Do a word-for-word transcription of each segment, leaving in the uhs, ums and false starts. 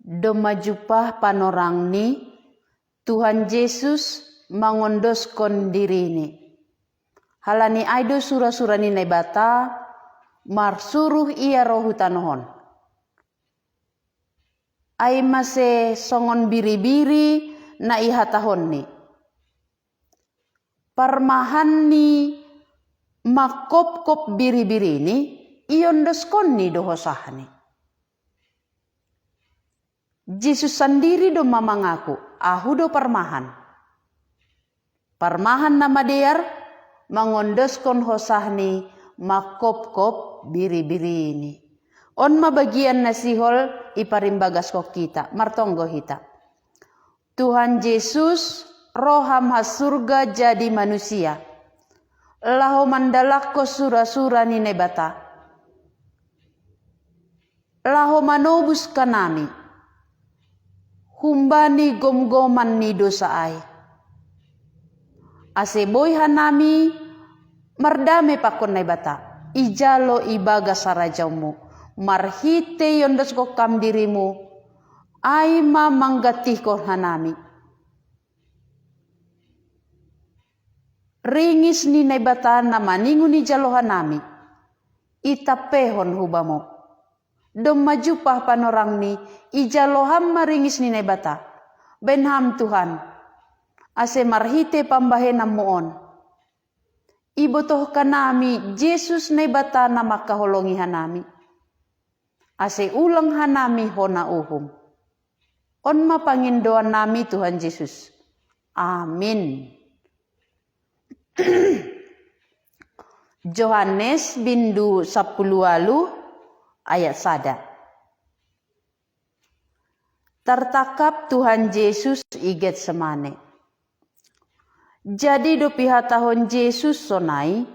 Domma jumpah panorangni, Tuhan Jesus mangondoskon dirini. Halani ai do sura-sura ni Naibata, marsuruh ia ro hu tanohon. Ai mase songon biri-biri na ihatahonni. Parmahanni mangkopkop biri-birini, iondoskonni do hosahni. Jesus sandiri domma mangaku, ahu do parmahan. Parmahan na madear, mangondoskon hosahni mangkopkop biri-birini. On ma bagian na sihol iparimbagaskon hita, martonggo hita. Tuhan Jesus, roham ha surga jadi manusia. Laho mandalakkon sura-sura ni Naibata. Laho manobus hanami. Humbani gomgoman ni dosa ai. Ase boi hanami mardame pakon Naibata. Ijalo ibagas harajaonmu. Marhite iondoskon ham dirimu. Ai ma manggantihkon hanami. Ringis ni Naibata na maningon ijalo hanami. Itampehon hu bamu. Domma jumpah panorangni ijalo ham ma ringis ni Naibata. Baen ham Tuhan. Ase marhite pambahenanmu on. Ibotoh hanami Jesus Naibata na mangkaholongi hanami. Ase ulang hanami hona uhum. On ma pangindoan nami Tuhan Jesus. Amin. Johannes bindu sapuluh walu ayat sada. Tartangkap Tuhan Jesus i Getsemane. Jadi dob ihatahon Jesus sonai,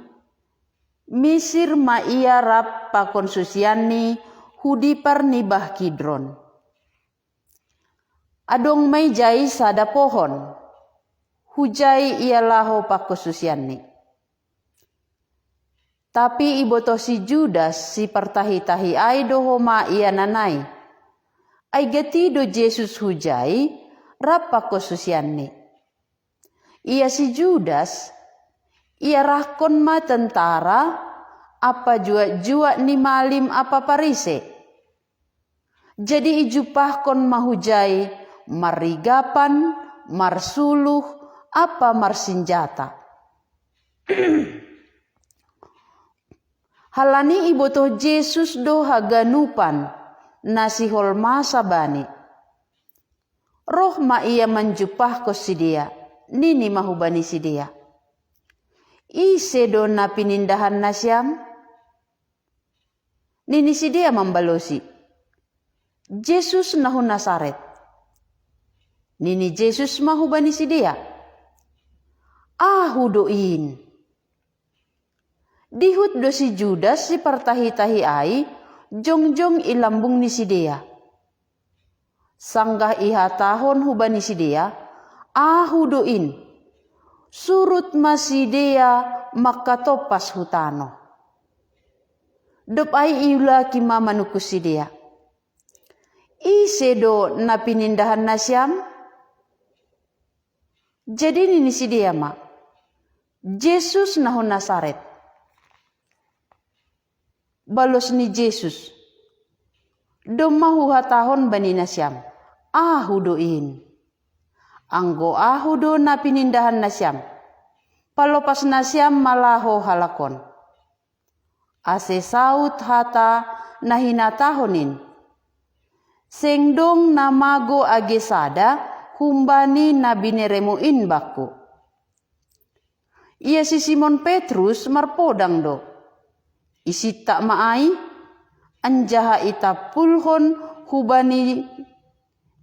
misir ma ia rap pakon susianni hu dipar ni bah Kidron. Adong ma ijai sada pohon, hujai ia laho pakon susianni. Tapi ibotoh si Judas, si partahi-tahi ai do homa ia nanai. Ai gati do Jesus hujai, rap pakon susianni. Ia si Judas, iarahkon ma tentara, ampa juak-juak ni malim ampa Parise. Jadi ijumpahkon ma hujai, marrigapan, marsuluh, ampa marsinjata. Halani ibotoh Jesus do haganupan, na sihol masa bani. Roh ma ia manjumpahkon sidea, nini ma hubani sidea. Ise do na pinindahan nasiam? Nini sidea mambalosi. Jesus na hu Nasaret. Nini Jesus ma hubani sidea. Ahu do in. Dihut do si Judas si partahi-tahi ai, jongjong i lambung ni sidea. Sanggah ihatahon hubani sidea, ahu do in. Surut ma sidea mangkatompas hu tano. Dob ai iulaki ma manungkun sidea. Ise do na pinindahan nasiam? Jadi nini sidea ma, Jesus na hu Nasaret. Balos ni Jesus, domma huhatahon bani nasiam, ahu do in. Anggo ahu do na pinindahan nasiam, palopas nasiam ma laho halak on. Ase saut hata na hinatahon in. Seng dong na mago age sada humbani na bineremu in bakku. Ia si Simon Petrus marpodang do. Isintak ma ai, anjaha itampulhon hubani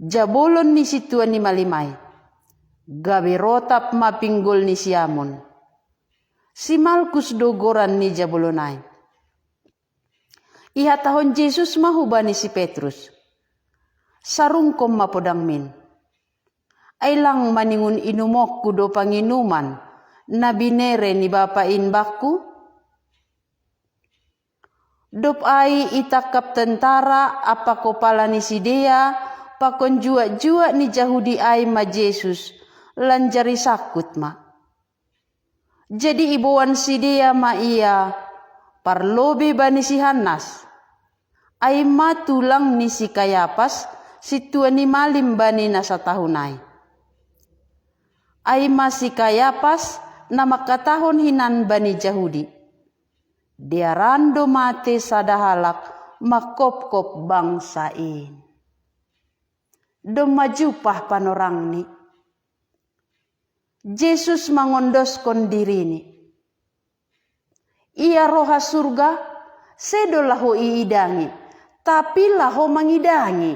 jabolon ni sintua ni malim ai. Gabe rotap ma pinggol ni siamun. Si Malkus do goran ni jabolon ai. Ihatahon Jesus ma hubani si Petrus, sarungkon ma podangmin. Ai lang maningon inumonku do panginuman na binere ni Bapa in bakku? Dob ai itangkap tentara ampa kopala ni sidea Pakon juak-juak ni Jahudi ai ma Jesus, lanjari sangkut ma. Jadi iboan sidea ma ia parlobei bani si Hannas, ai ma tulang ni si Kayapas, sintua ni malim bani na satahun ai. Ai ma si Kayapas na mangkatahon hinan bani Jahudi. Dearan do mate sada halak mangkopkop bangsa in. Domma jumpah panorangni. Jesus mangondoskon dirini. Ia roha surga, sedo laho iidangi, tapi laho mangidangi.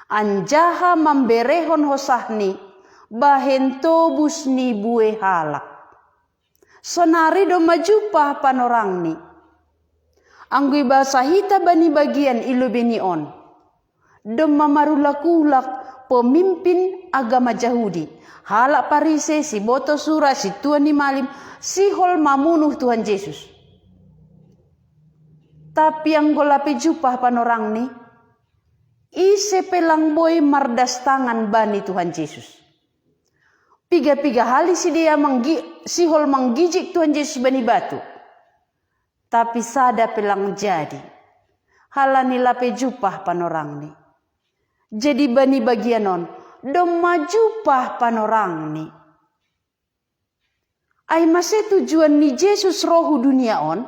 Anjaha mamberehon hosahni, bahen tobus ni bue halak. Sonari domma jumpah panorangni. Anggo ibasa hita bani bagian i lobei ni on. Domma marulak-ulak pemimpin agama Jahudi, halak Parise, siboto surat, sintua ni malim, sihol mamunuh Tuhan Jesus. Tapi anggo lape jumpah panorangni, ise pe lang boi mardastangan bani Tuhan Jesus. Piga-piga hali sidea manggi, sihol manggijik Tuhan Jesus bani batu. Tapi sada pe lang jadi. Halani lape jumpah panorangni. Jadi bani bagian on, domma jumpah panorangni. Ai mase tujuan ni Jesus ro hu dunia on,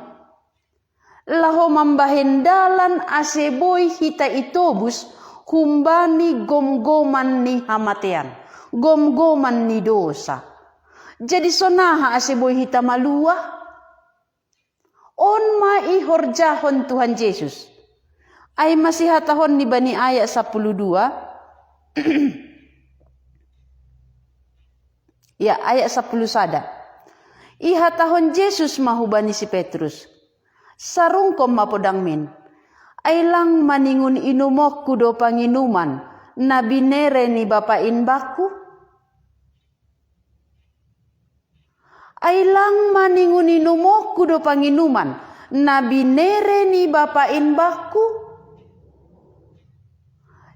laho mambahen dalan ase boi hita itobus humbani gomgoman ni hamatean, gomgoman ni dosa. Jadi sonaha ase boi hita maluah? On ma ihorjahon Tuhan Jesus. Ai masihatahon ni bani ayat sapuluh dua. Ya, ayat sapuluh sada. Ihatahon Jesus ma hubani si Petrus, sarungkon ma podangmin. Ai lang maningon inumonku do panginuman na binere ni Bapa in bakku? Ai lang maningon inumonku do panginuman na binere ni Bapa in bakku?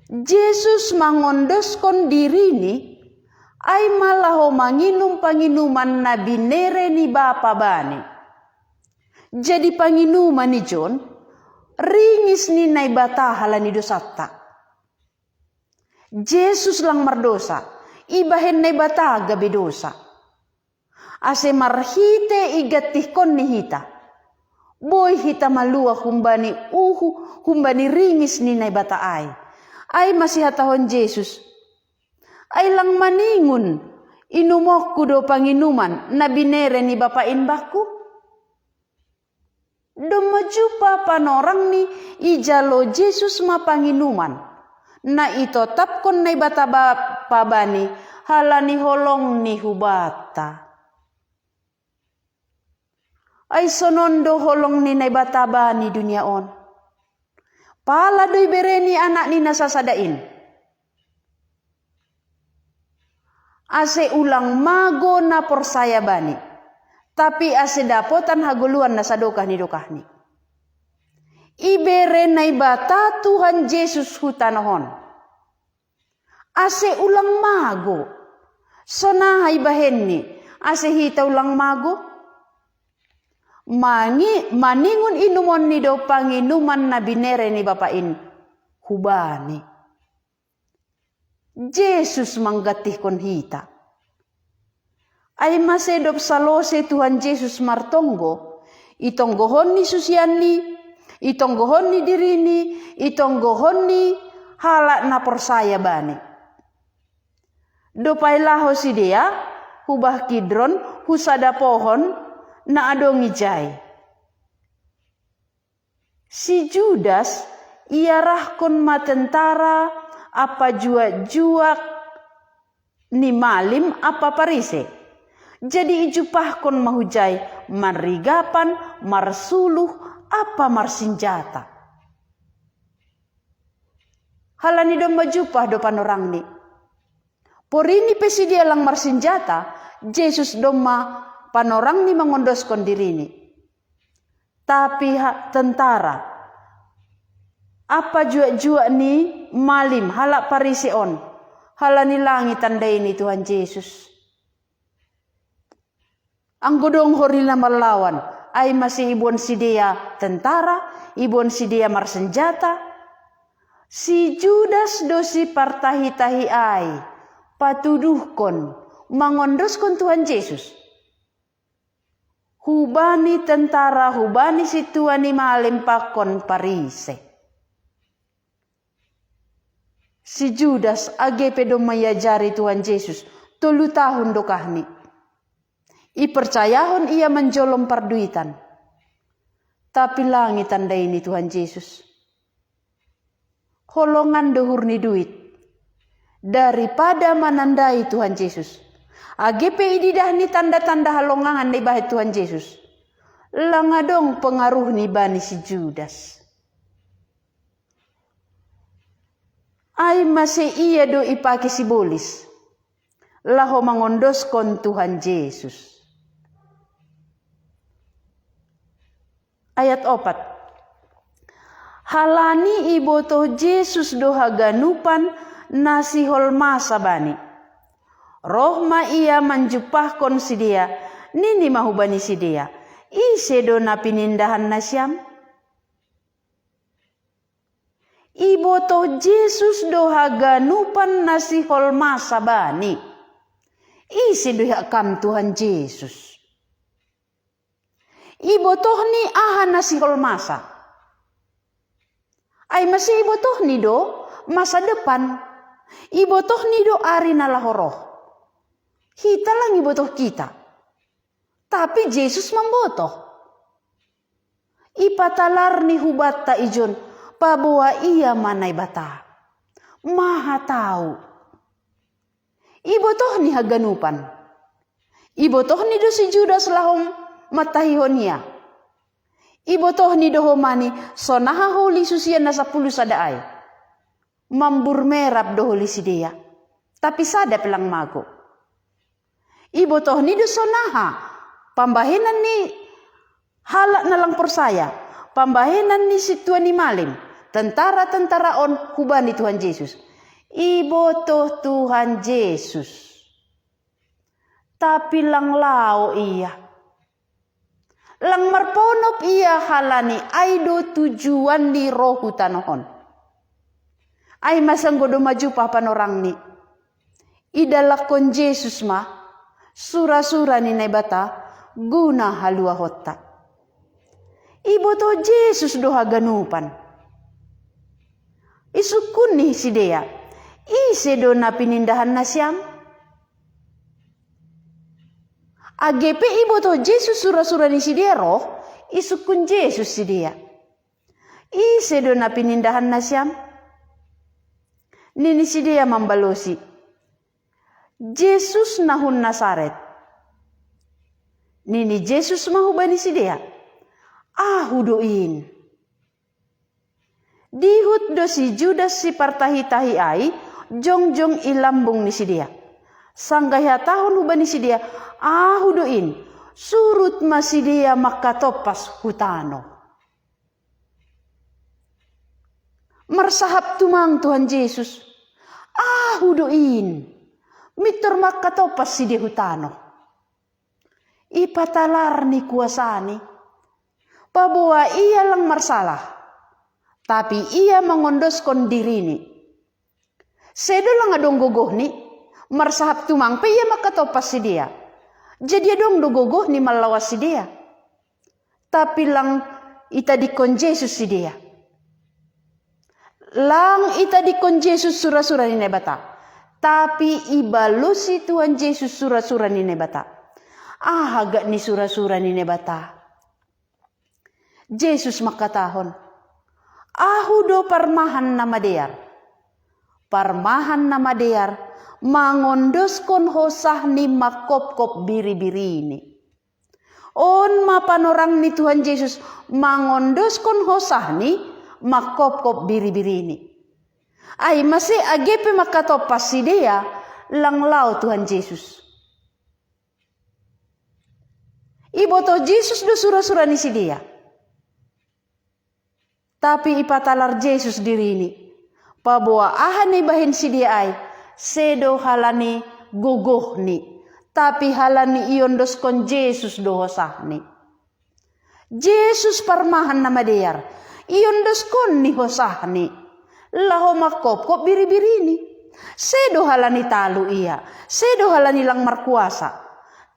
Jesus mangondoskon dirini, ai ma laho manginum panginuman na binere ni Bapa bani. Jadi panginuman i jon, ringis ni Naibata halani dosanta. Jesus lang mardosa, ibahen Naibata gabe dosa. Ase marhite igantihkonni hita, boi hita maluah humbani uhu, humbani ringis ni Naibata ai. Ai masihatahon Jesus, ai lang maningon inumonku do panginuman na binere ni Bapa in bakku? Domma jumpah panorangni, ijalo Jesus ma panginuman na itotapkon Naibata Bapa bani halani holongni hubanta. Ai sonon do holong ni Naibata bani dunia on. Pala do ibereni Anakni na sasada in, ase ulang mago na porsaya bani, tapi ase dapotan hagoluhan na sadokah ni dokahni. Ibere Naibata Tuhan Jesus hu tanoh on, ase ulang mago. Sonaha ibahenni ase hita ulang mago? Mangi, maningon inumonni do panginuman na binere ni Bapa in hubani. Jesus manggantihkon hita. Ai mase dob salose Tuhan Jesus martonggo, itonggohonni susianni, itonggohonni dirini, itonggohonni halak na porsaya bani. Dob ai laho sidea hubah Kidron, hu sada pohon na adong ijai. Si Judas iarahkon ma tentara ampa juak-juak ni malim ampa Parise. Jadi ijumpahkon ma hujai marrigapan, marsuluh ampa marsinjata. Halani domma jumpah do panorangni. Porini pe sidea lang marsinjata, Jesus domma panorangni mangondoskon dirini. Tapi ha, tentara, Apa juak-juak ni malim halak Parise on, halani langi tandai ni Tuhan Jesus. Anggo dong horina marlawan, ai mase iboan sidea tentara, iboan sidea marsenjata. Si Judas do si partahi-tahi ai, patuduhkon, mangondoskon Tuhan Jesus. Hubani tentara, hubani sintua ni malim pakon Parise. Si Judas age pe domma iajari Tuhan Jesus, tolu tahun dokahni. Ipercayahon ia manjolom parduitan. Tapi langi tandai ni Tuhan Jesus. Holongan do uhur ni duit. Daripada manandai Tuhan Jesus. Age pe ididah ni tanda-tanda halongangan na ibahen Tuhan Jesus. Lang adong pengaruhni bani si Judas. Ai mase ia do ipake sibolis. Laho mangondoskon Tuhan Jesus. Ayat opat. Halani ibotoh Jesus do haganupan na sihol masa bani. Roh ma ia manjumpahkon sidea, nini ma hubani sidea, ise do na pinindahan nasiam? Ibotoh Jesus do haganupan na sihol masa bani. Ise do iha kam Tuhan Jesus? Ibotohni aha na sihol masa? Ai mase ibotohni do masa depan. Ibotohni do ari na laho roh. Hita lang ibotoh kita. Tapi Jesus mambotoh. Ipatalarni hubanta ijon, paboa ia ma Naibata. Maha tau. Ibotohni haganupan. Ibotohni do si Judas laho matahihon ia. Ibotohni do homani sonaha holi susian na sapuluh sada ai. Mambur merap do holi sidea. Tapi sada pe lang mago. Ibotohni do sonaha pambahenan ni halak na lang porsaya, pambahenan ni sintua ni malim, tentara-tentara on hubani Tuhan Jesus. Ibotoh Tuhan Jesus. Tapi lang lao ia. Lang marponop ia halani ai do tujuan ni roh hu tanoh on. Ai mase anggo domma jumpah panorangni. Idalankon Jesus ma sura-sura ni Naibata guna haluahonta. Ibotoh Jesus do haganupan. Isungkunni sidea, ise do na pinindahan nasiam? Age pe ibotoh Jesus sura-sura ni sidea roh, isungkun Jesus sidea. Ise do na pinindahan nasiam? Nini sidea mambalosi, Jesus na hun Nasaret. Nini Jesus ma hubani sidea, ahu do in. Dihut do si Judas si partahi-tahi ai jongjong i lambung ni sidea. Sanggah ihatahon hubani sidea, ahu do in, surut ma sidea mangkatompas hu tanoh. Marsahap tumang Tuhan Jesus, ahu do in, mintor mangkatompas sidea hu tanoh. Ipatalarni kuasani, paboa ia lang marsalah, tapi ia mangondoskon dirini. Sedo lang adong gogohni, marsahap tumang pe ia mangkatompas sidea. Jadi adong do gogohni mallawas sidea. Tapi lang itadingkon Jesus sidea. Lang itadingkon Jesus sura-sura ni Naibata. Tapi ibalosi Tuhan Jesus sura-sura ni Naibata. Aha gak ni sura-sura ni Naibata? Jesus mangkatahon, ahu do parmahan na madear. Parmahan na madear mangondoskon hosahni mangkopkop biri-birini. On ma panorang ni Tuhan Jesus mangondoskon hosahni mangkopkop biri-birini. Ai mase age pe mangkatompas sidea, lang lao Tuhan Jesus. Ibotoh Jesus do sura-sura ni sidea. Tapi ipatalar Jesus dirini. Paboa aha na ibahen sidea ai, sedo halani gogohni, tapi halani iondoskon Jesus do hosahni. Jesus parmahan na madear, iondoskonni hosahni, laho mangkopkop biribirini. Sedo halani talu ia, sedo halani lang markuasa,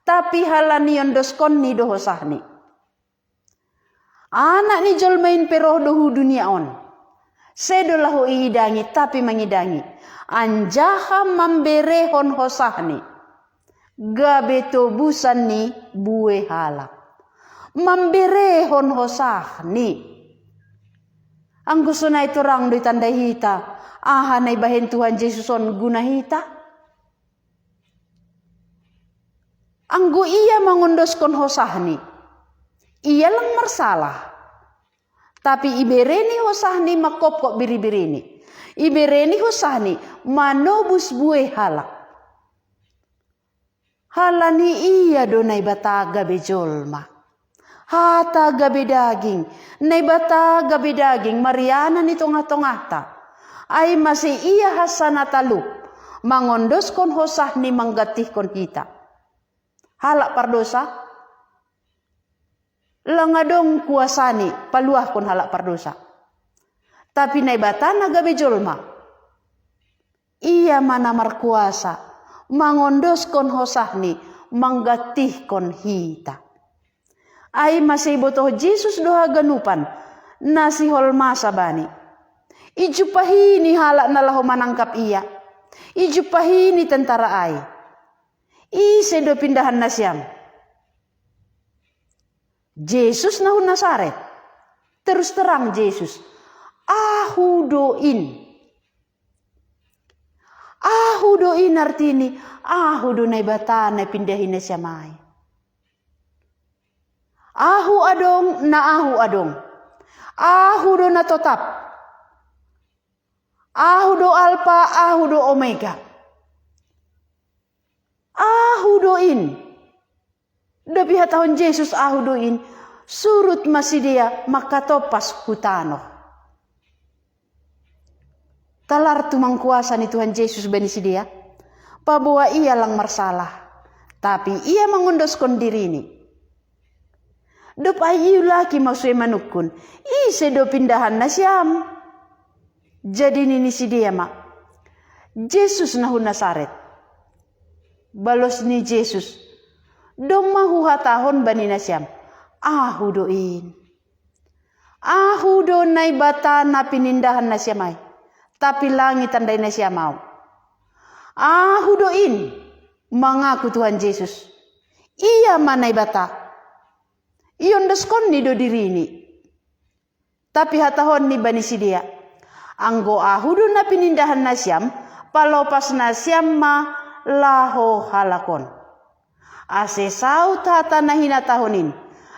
tapi halani iondoskonni do hosahni. Anak ni jolma in pe roh do hu dunia on. Sedo laho iidangi, tapi mangidangi, anjaha mamberehon hosahni, gabe tobusan ni bue halak. Mamberehon hosahni. Anggo sonai torang do itandai hita, aha na ibahen Tuhan Jesus on guna hita? Anggo ia mangondoskon hosahni, ia lang marsalah. Tapi ibereni hosahni mangkopkop biribirini. Ibereni hosahni manobus bue halak. Halani ia do Naibata gabe jolma. Hata gabe daging, Naibata gabe daging, marianan i tongah-tongahta. Ai mase ia hansa na talup, mangondoskon hosahni manggantihkon hita. Halak pardosa, lang adong kuasani paluahkon halak pardosa. Tapi Naibata na gabe jolma, ia ma na markuasa, mangondoskon hosahni, manggantihkon hita. Ai mase ibotoh Jesus do haganupan na siholmasa bani. Ijumpahi ni halak na laho manangkap ia. Ijumpahi ni tentara ai. Ise do pindahan nasiam? Jesus na hu Nasaret. Terus terang Jesus, ahu do in. Ahu do in artini, ahu do Naibata na pindahi nasiam ai. Ahu adong, na ahu adong. Ahu do na totap. Ahu do Alpa, ahu do Omega. Ahu do in. Dob ihatahon Jesus ahu do in, surut ma sidea mangkatompas hu tanoh. Talar tumang kuasa ni Tuhan Jesus bani sidea, paboa ia lang marsalah, tapi ia mangondoskon dirini. Dob ai iulaki ma sude manungkun, ise do pindahan nasiam? Jadi nini sidea ma, Jesus na hu Nasaret. Balos ni Jesus, domma huhatahon bani nasiam, ahu do in. Ahu do Naibata na pinindahan nasiam ai, tapi lang itandai nasiam ahu. Ahu do in, mangaku Tuhan Jesus. Ia ma Naibata. Iondoskonni do dirini. Tapi hatahonni bani sidea, anggo ahu do na pinindahan nasiam, palopas nasiam ma laho halak on. Ase saut hata na hinatahon in,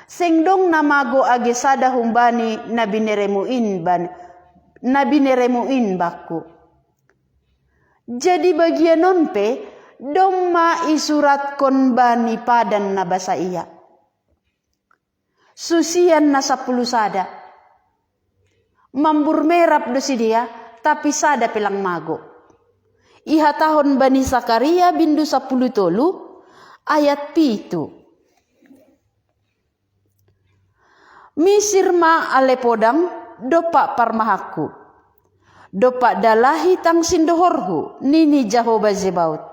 seng dong na mago age sada humbani na bineremu in ban, na bineremu in bangku. Jadi bagian on pe domma isuratkon bani padan na basa ia. Susian na sapuluh sada. Mambur merap do sidea, tapi sada pe lang mago. Ihatahon bani Sakaria bindu sapuluh tolu, ayat pitu. Misir ma ale podang, dompak parmahanku. Dompak dalahi tangsin dohorhu, nini Jahowa Zebaot.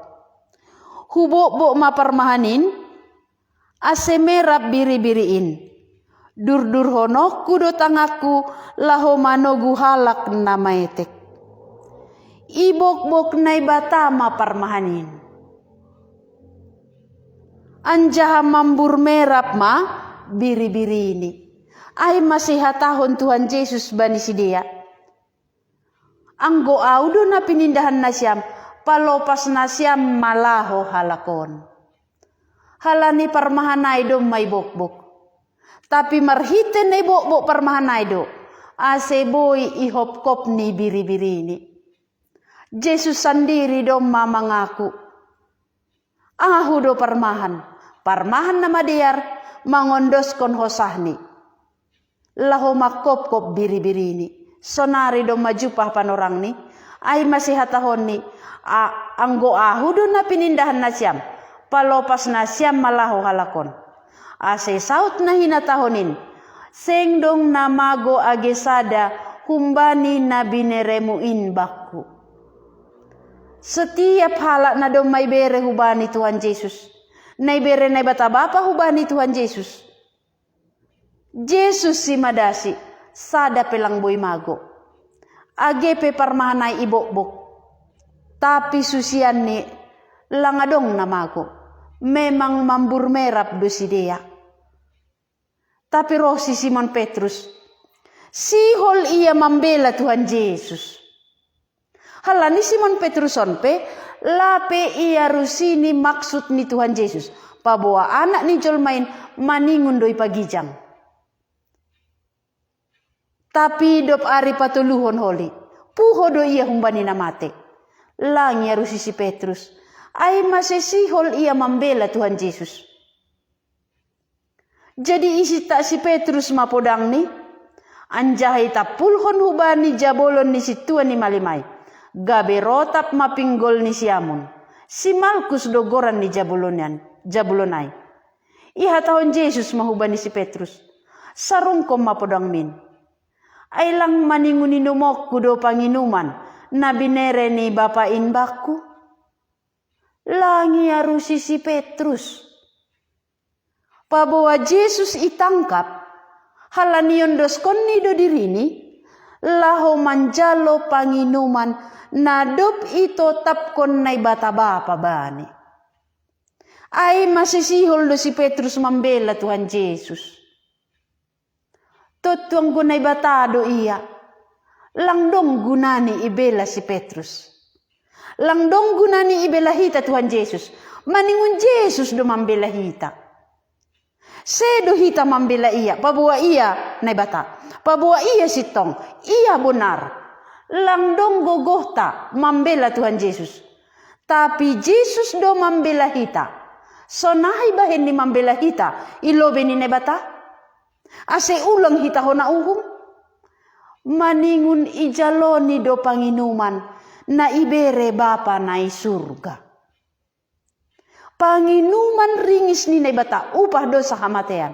Hubokbok ma parmahan in, ase merap biribiri in. Durdurhononku do tanganku laho manogu halak na maetek. Ibokbok Naibata ma parmahan in. Anjaha mambur merap ma biribirini. Ai ma sihatahon Tuhan Jesus bani sidea. Anggo ahu do na pinindahan nasiam, palopas nasiam ma laho halak on. Halani parmahan ai domma ibokbok. Tapi marhite na ibokbok parmahan ai do, ase boi ihopkop ni biribirini. Jesus sandiri domma mangaku. Ahu do parmahan, parmahan na madear mangondoskon hosahni. laho mangkopkop biri-birini. Sonari domma jumpah panorangni, ai ma sihatahonni, "A-, anggo ahu do na pinindahan nasiam, palopas nasiam ma laho halak on." Ase saut na hinatahon in, "Seng dong na mago age sada humbani na bineremu in bakku." Setiap halak na domma ibere hubani Tuhan Jesus, na ibere Naibata Bapa hubani Tuhan Jesus, Jesus simadasi, sada pe lang boi mago. Age pe parmahan ai ibokbok, tapi susianni lang adong na mago. Memang mambur merap do sidea. Tapi roh si Simon Petrus, sihol ia mambela Tuhan Jesus. Halani Simon Petrus on pe, lape iarusini maksud ni Tuhan Jesus, paboa Anak ni Jolma in maningon do ipagijang. Tapi dob ari patoluhon holi, puho do ia humbani na mate. Lang iarusi si Petrus, ai mase sihol ia mambela Tuhan Jesus. Jadi isintak si Petrus ma podangni, anjaha itampulhon hubani jabolon ni sintua ni malim ai, gabe rotap ma pinggol ni siamun. Si Malkus do goran ni jabolon an-, jabolon ai. Ihatahon Jesus ma hubani si Petrus, "Sarungkon ma podangmin. Ai lang maningon inumonku do panginuman na binere ni Bapa in bakku?" Lang iarusi si Petrus. Paboa Jesus itangkap, halani iondoskonni do dirini, laho manjalo panginuman na dob itotapkon Naibata Bapa bani. Ai mase sihol do si Petrus mambela Tuhan Jesus. Tontu anggo Naibata do ia, lang dong gunani ibela si Petrus. Lang dong gunani ibela hita Tuhan Jesus. Maningon Jesus do mambela hita. Sedo hita mambela ia, paboa ia Naibata, paboa ia sintong, ia bonar. Lang dong gogohta mambela Tuhan Jesus. Tapi Jesus do mambela hita. Sonaha ibahen ni mambela hita i lobei ni Naibata? Ase ulang hita hona uhum. Maningon ijaloni do panginuman na ibere Bapa na i surga. Panginuman ringis ni Naibata, upah dosa hamatean.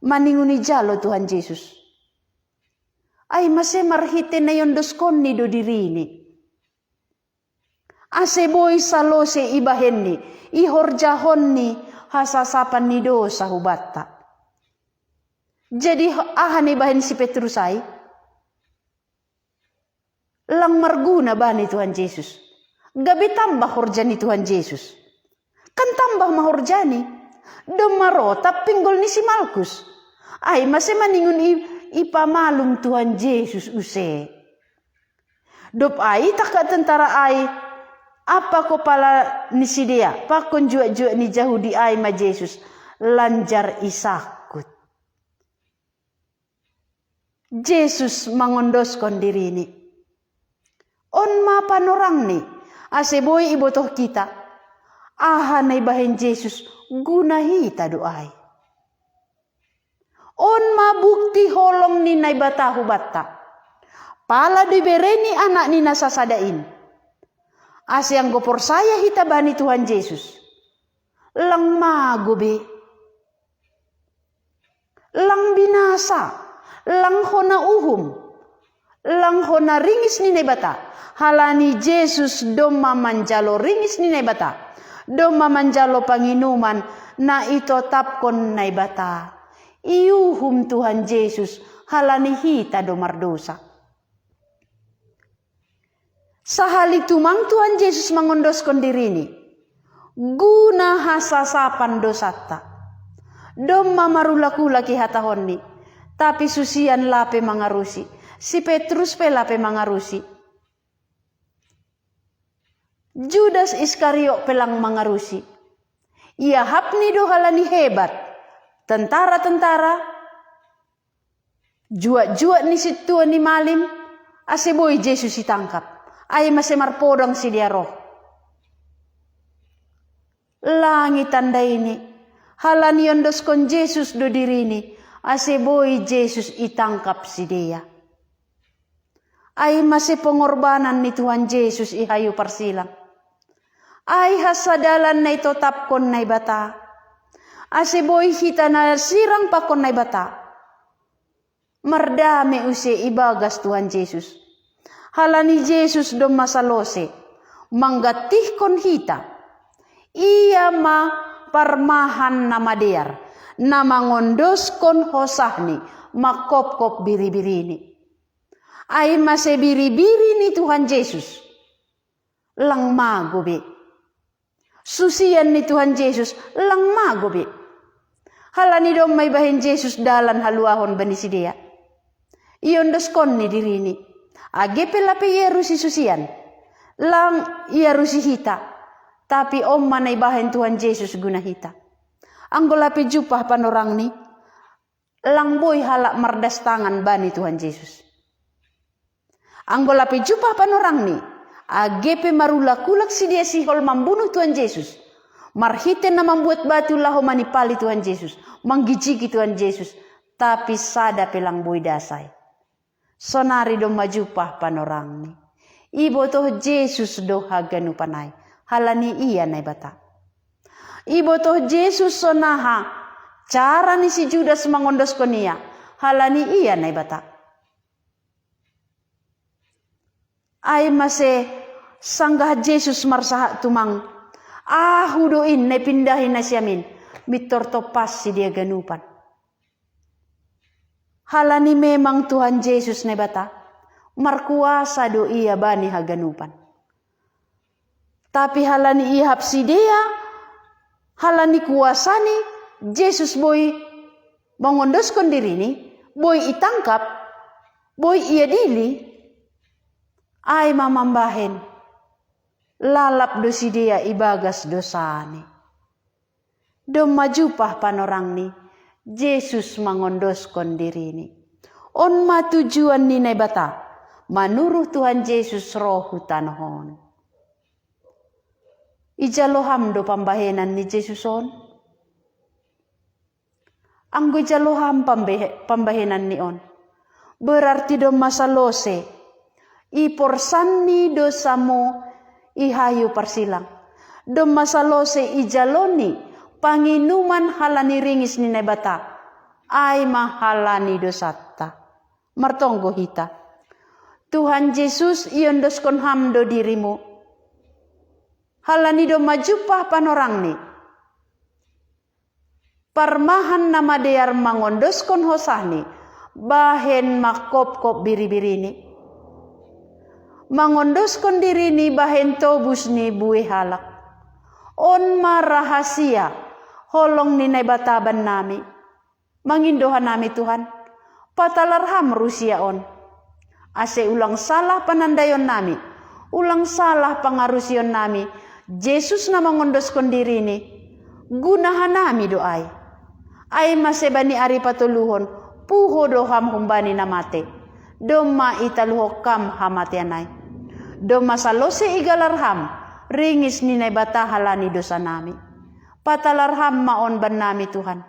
Maningon ijalo Tuhan Jesus. Ai mase marhite na iondoskonni do dirini. Ase boi salose ibahenni, ihorjahonni hasasapan ni dosa hubanta. Jadi aha na ibahen si Petrus ai? Lang marguna bani Tuhan Jesus. Gabe tambah horja ni Tuhan Jesus. Kan tambah ma horjani. Domma rotap pinggol ni si Malkus. Ai mase maningon i-, ipamalum Tuhan Jesus use. Dob ai tangkas tentara ai ampa kopala ni sidea, pakon juak-juak ni Jahudi ai ma Jesus, lanjar isangkut. Jesus mangondoskon dirini. On ma panorangni, ase boi ibotoh hita. Aha na ibahen Jesus, guna hita do ai. On ma bukti holong ni Naibata hubanta. Pala do ibereni Anak ni na sasada in. Ase anggo porsaya hita bani Tuhan Jesus, lang mago be. Lang binasa, lang hona uhum, lang hona ringis ni Naibata. Halani Jesus domma manjalo ringis ni Naibata, domma manjalo panginuman na itotapkon Naibata. Iuhum Tuhan Jesus, halani hita do mardosa. Sahali tumang Tuhan Jesus mangondoskon dirini. Guna hasasapan dosanta. Domma marulak-ulak ihatahonni. Tapi susian lape mangarusi. Si Petrus pe lape mangarusi. Judas Iskariot pe lang mangarusi. Iahapni do halani hebat. Tentara-tentara. Juak-juak ni sintua ni malim, ase boi Jesus itangkap. Ai mase marpodang sidea roh. Lang itandaini, halani iondoskon Jesus do dirini, Ase boi Jesus itangkap sidea. Ai mase pengorbanan ni Tuhan Jesus i hayu parsilang. Ai hasadalan na itotapkon Naibata. Ase boi hita na sirang pakon Naibata. Mardame use ibagas Tuhan Jesus. Halani Jesus domma salose, manggattihkon hita. Ia ma parmahan na madear, na mangondoskon hosahni, mangkopkop biribirini. Ai mase biribiri ni Tuhan Jesus. Lang mago be. Susian ni Tuhan Jesus, lang mago be. Halani domma ibahen Jesus dalan haluahon bani sidea. Iondoskonni dirini. Age pe lape iarusi susian. Lang iarusi hita. Tapi on ma na ibahen Tuhan Jesus guna hita. Anggo lape jumpah panorangni, lang boi halak mardastangan bani Tuhan Jesus. Anggo lape jumpah panorangni, age pe marulak-ulak sidea sihol mambunuh Tuhan Jesus. Marhite na mambuat batu laho manipali Tuhan Jesus, manggijigi Tuhan Jesus, tapi sada pe lang boi dasai. Sonari domma jumpah panorangni. Ibotoh Jesus do haganupan ai, halani ia Naibata. Ibotoh Jesus sonaha cara ni si Judas mangondoskon ia, halani ia Naibata. Ai mase sanggah Jesus marsahat tumang, ahu do in na ipindahi nasiamin, mintor tompas sidea ganupan. Halani memang Tuhan Jesus Naibata, markuasa do ia bani haganupan. Tapi halani ihap sidea, halani kuasani, Jesus boi mangondoskon dirini, boi itangkap, boi iadili, ai ma mambahen. Lalap do sidea ibagas dosani. Domma jumpah panorangni, Jesus mangondoskon dirini. On ma tujuan ni Naibata, manuruh Tuhan Jesus ro hu tanoh on. Ijalo ham do pambahenan ni Jesus on? Anggo ijalo ham pambahenan ni on, berarti domma salose iporsanni dosamu i hayu parsilang. Domma salose ijaloni panginuman halani ringis ni Naibata, ai ma halani dosanta. Martonggo hita. Tuhan Jesus, iondoskon ham do dirimu. Halani domma jumpah panorangni. Parmahan na madear mangondoskon hosahni, bahen mangkopkop biribirini. Mangondoskon dirini bahen tobus ni buei halak. On ma rahasia holong ni Naibata bannami. Mangindo hanami Tuhan, patalar ham rusia on. Ase ulang salah panandaionnami, ulang salah pangarusionnami, Jesus na mangondoskon dirini, guna hanami do ai. Ai mase bani ari patoluhon, puho do ham humbani na mate. Domma italuhon ham hamatean ai. Domma salose igalar ham, ringis ni Naibata halani dosanami. Patalar ham ma on bannami Tuhan.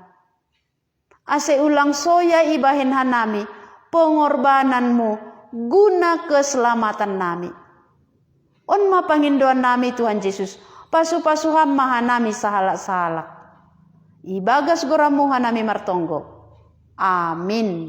Ase ulang soya ibahen hanami pengorbananmu guna keselamatan nami. On ma pangindoan nami Tuhan Jesus, pasu-pasu ham ma hanami sahalak-sahalak. Ibagas goramu hanami martonggo. Amin.